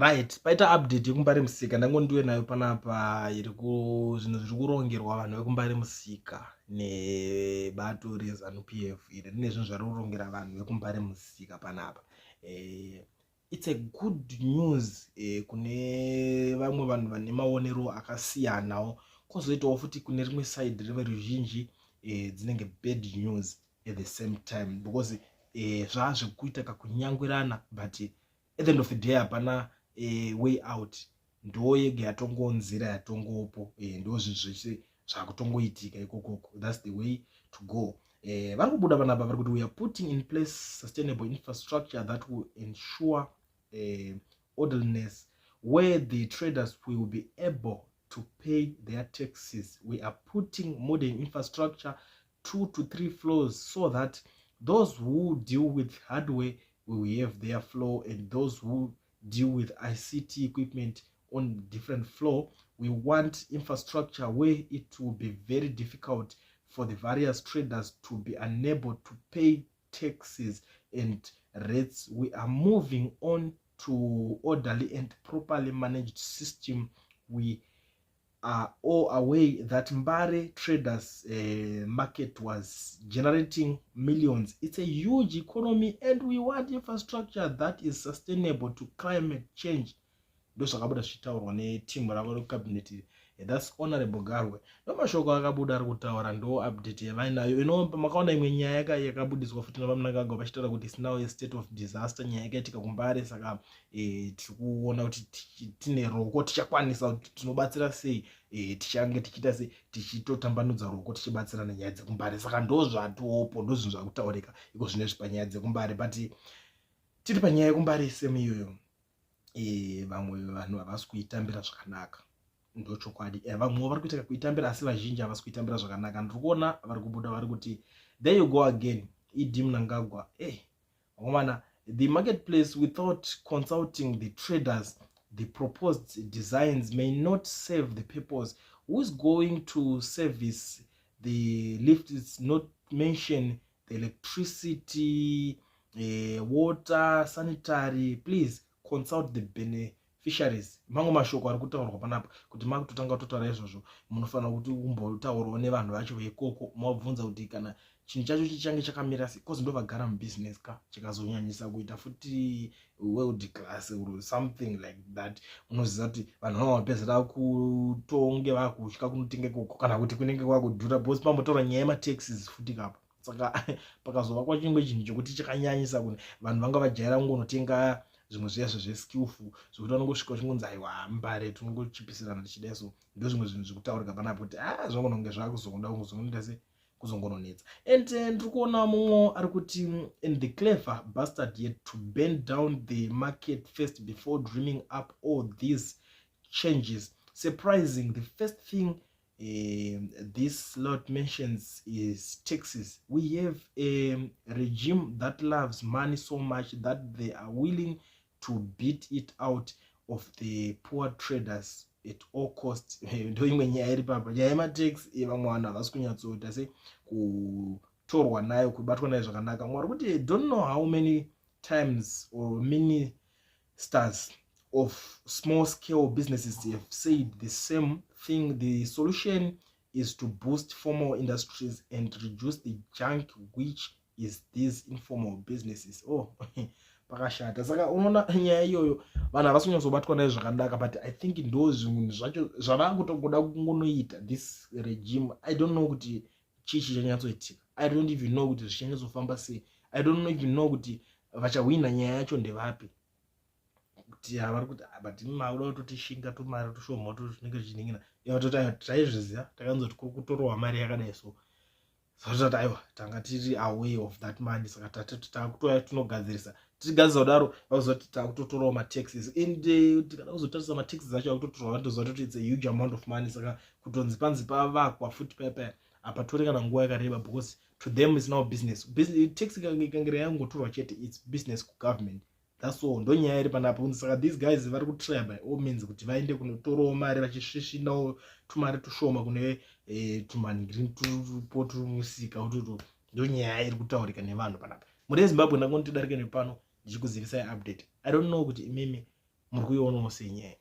Right, paita update yekuMbare Musika. Ndangondiwe nayo panapa iri ku zvinhu zviri kurongerwa vanhu vekuMbare Musika nebato reZANU PF. Iri rine zvinhu zvari kurongera vanhu vekuMbare Musika panapa. It's a good news kune vamwe vanhu vane maonero akasiyanawo, kwozoitawo futi kune rimwe side reveruzhinji dzinenge bad news at the same time, because zvaa zvekuita kakunyangwirana, but at the end of the day hapana way out. Ndo yega yatongo nzira yatongopo, ndo zvinhu zvese zvakutongoitika ikokoko. That's the way to go. Vari kubuda panapa vari kuti, "We are putting in place sustainable infrastructure that will ensure orderliness, where the traders will be able to pay their taxes. We are putting modern infrastructure, two to three floors, so that those who deal with hardware will have their floor and those who deal with ICT equipment on different floor. We want infrastructure where it will be very difficult for the various traders to be unable to pay taxes and rates. We are moving on to orderly and properly managed system. We are all aware that Mbare traders market was generating millions. It's a huge economy and we want infrastructure that is sustainable to climate change." Ndo zvakabuda zvichitaurwa netimu ravo recabinet. That's Honorable Garwe. Ndo mashoko akabuda ari kutaura, ndo update yavainayo ino. Makaona imwe nyaya yakabudiswa futi naVaMnangagwa vachitaura kuti it's now a state of disaster, nyaya yakaitika kuMbare. Saka tiri kuona kuti tine roko tichakwanisa kuti tinobatsira sei, tichange tichiita sei, tichitotambanudza roko tichibatsira nenyaya dzekuMbare. Saka ndo zvatopo, ndo zvinhu zvakutaurika iko zvinezvi panyaya dzekuMbare. But tiri panyaya yekuMbare same iyoyo, vamwe vanhu havasi kuitambira zvakanaka, ndochokwadi. Vamwewo vari kuita kuitambira, asi vazhinji havasi kuitambira zvakanaka. Ndiri kuona vari kubuda vari kuti, "There you go again, ED Mnangagwa." Vakomana, "The marketplace without consulting the traders. The proposed designs may not serve the purpose. Who is going to service the lift? Is not mention the electricity, water, sanitary. Please consult the beneficiaries." Mamwe mashoko ari kutaurwa panapa kuti makutotanga kutotaura izvozvo, munofanira kuti umbotaurawo nevanhu vacho veikoko, mavabvunza kuti kana chinhu chacho chichange chakamira sei, 'cause ndo vagara mubusiness ka. Chikazonyanyisa kuita futi world class or something like that, unoziva kuti vanhu vanova vapedzera kutonge vakutya kunotenga ikoko, kana kuti kunenge kwakudhura, because pambotaura nyaya yemataxes futi kapa. Saka pakazovakwa chimwe chinhu chokuti chakanyanyisa kune vanhu vanga vajaira kungonotenga zvimwe zviya zveskillful, zvokuti vanongosvika uchingonzi, "Aiwa, Mbare tinongochipisirana tichidai." So ndo zvimwe zvinhu zvekutaurika panapo kuti a zvinogona kunge zvakuzoda kuzongoita se kuzongononetsa. And ndiri kuona mumwe ari kuti, "And the clever bastard yet to burn down the market first before dreaming up all these changes. Surprising, the first thing this lot mentions is taxes. We have a regime that loves money so much that they are willing to beat it out of the poor traders at all cost." Ndo imwe nyaya iri papa, nyaya yematax. Vamwe vanhu havasi kunyatsoita se kutorwa nayo, kubatwa nayo zvakanaka. Mwari kuti, "Don't know how many times or ministers of small scale businesses have said the same thing. The solution is to boost formal industries and reduce the junk which is these informal businesses." Oh, pakashata. Saka unoona nyaya iyoyo vanhu havasi kunyatsobatwa nayo zvakanaka, but I think ndo zvinhu zvacho zvavakutogoda kungonoita this regime. I don't know kuti chii chichanyatsoitika. I don't even know kuti zvichanyatsofamba sei. I don't even know kuti vachahwina nyaya yacho ndevapi, kuti havari kuti, ah, but makuda kutotishinga tumari tushoma tunenge tuchiningina. Toti aiwa, taizviziva, takanzoti kuri kutorwa mari yakadai, so saka tati aiwa, tanga tiri aware of that money. Saka tatoti takutoya tinogadzirisa, tichigadzirisa kudaro vakuzoti takutotorawo mataxes. And tikada kuzotarisa mataxes acho akutotorwa, vanotoziva kuti it's a huge amount of money. Saka kutonzi panzi pavakwa futi paya hapatore kana nguva yakareba, because to them is now business. Tax ikange yangotorwa chete, it's business kugovernment, that's all. Ndo nyaya iri panapo. Saka these guys vari kutry by all means kuti vaende kunotorawo mari, vachisvisvinawo tumari tushoma kune tumangirini tupo tumusika utoto. Ndo nyaya iri kutaurika nevanhu panapa. Muri yeZimbabwe, ndangoni tidarike nepano ndichikuzivisai update. I don't know kuti imimi Muri kuionawo senyaya.